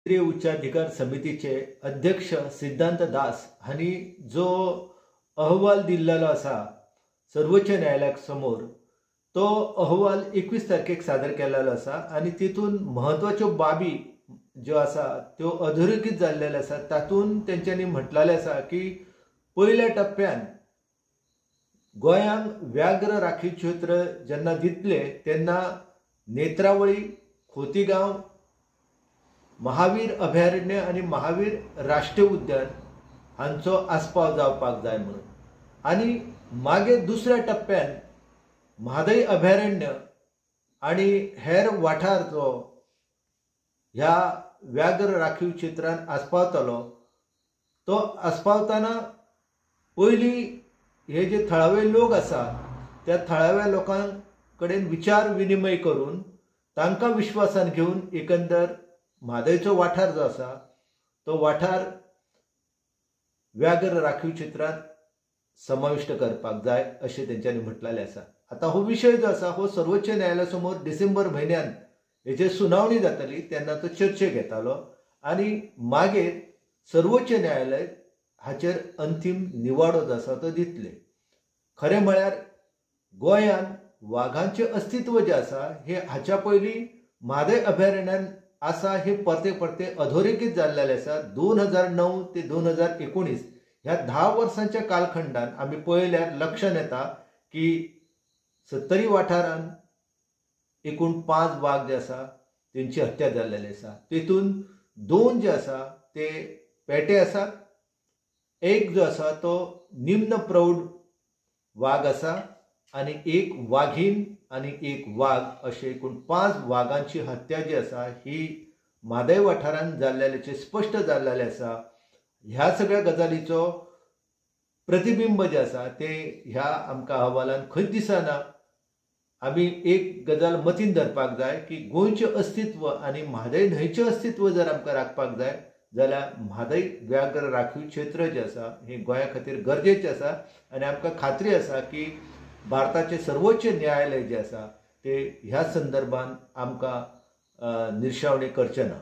केंद्रीय उच्चाधिकार समितीचे अध्यक्ष सिद्धांत दास हांणी जो अहवाल दिल्लो आसा सर्वोच्च न्यायालया समोर, तो अहवाल 21 तारखेक सादर केलेलो आसा आनी तितून म्हत्वाच्यो बाबी ज्यो आसा त्यो अधोरेखीत जाल्लेल्यो आसा. तातूंत तेंच्यांनी म्हटलेलें आसा की पयल्या टप्प्यान गोंयांक व्याघ्र राखीव क्षेत्र जेन्ना दितले तेन्ना नेत्रावळी, खोतीगांव, महावीर अभयारण्य आनी महावीर राष्ट्रीय उद्यान हांचो आस्पाव जावपाक जाय म्हणून, आनी मागीर दुसऱ्या टप्प्यान म्हादय अभयारण्य आनी हेर वाठार जो ह्या व्याघ्र राखीव क्षेत्रान आस्पावतलो तो आस्पावतना पयलीं हे जे थळावे लोक आसा त्या थळाव्या लोकां कडेन विचार विनिमय करून तांकां विश्वासान घेवन एकंदर म्हादयचो वाठार जो आसा तो वाठार व्याघ्र राखीव क्षेत्रांत समाविश्ट करपाक जाय अशें तेंच्यांनी म्हटलेलें आसा. आतां हो विशय जो आसा हो सर्वोच्च न्यायालया समोर डिसेंबर म्हयन्यान हेचेर सुनावणी जातली तेन्ना तो चर्चेक येतालो आनी मागीर सर्वोच्च न्यायालय हाचेर अंतीम निवाडो जो आसा तो दितले. खरें म्हळ्यार गोंयांत वाघांचें अस्तित्व जें आसा हें हाच्या पयलीं म्हादय अभयारण्यान आसा हे परते परते अधोरेखीत जाल्लेलें आसा. 2009 ते 2019 ह्या 10 वर्सांच्या कालखंडान आमी पळयल्यार लक्षांत येता की सत्तरी वाठारान एकूण 5 वाग जे आसा तेंची हत्या जाल्लेली आसा. तेतून 2 जे आसा ते पेटे आसात, एक जो आसा तो निम्न प्रौढ वाग आसा आनी एक वाघीन आनी एक वाग अशे एकूण 5 वागांची हत्या जी आसा ही म्हादय वाठारान जाल्ल्याचें स्पश्ट जाल्लेलें आसा. ह्या सगळ्या गजालीचो प्रतिबिंब जें आसा तें ह्या आमकां अहवालान खंयच दिसना. आमी एक गजाल मतीन धरपाक जाय की गोंयचें अस्तित्व आनी म्हादय न्हंयचें अस्तित्व जर आमकां राखपाक जाय जाल्यार म्हादय व्याघ्र राखीव क्षेत्र जें आसा हें गोंया खातीर गरजेचें आसा आनी आमकां खात्री आसा की भारताचें सर्वोच्च न्यायालय जें आसा ते ह्या संदर्भान आमकां निर्शेवणी करचें ना.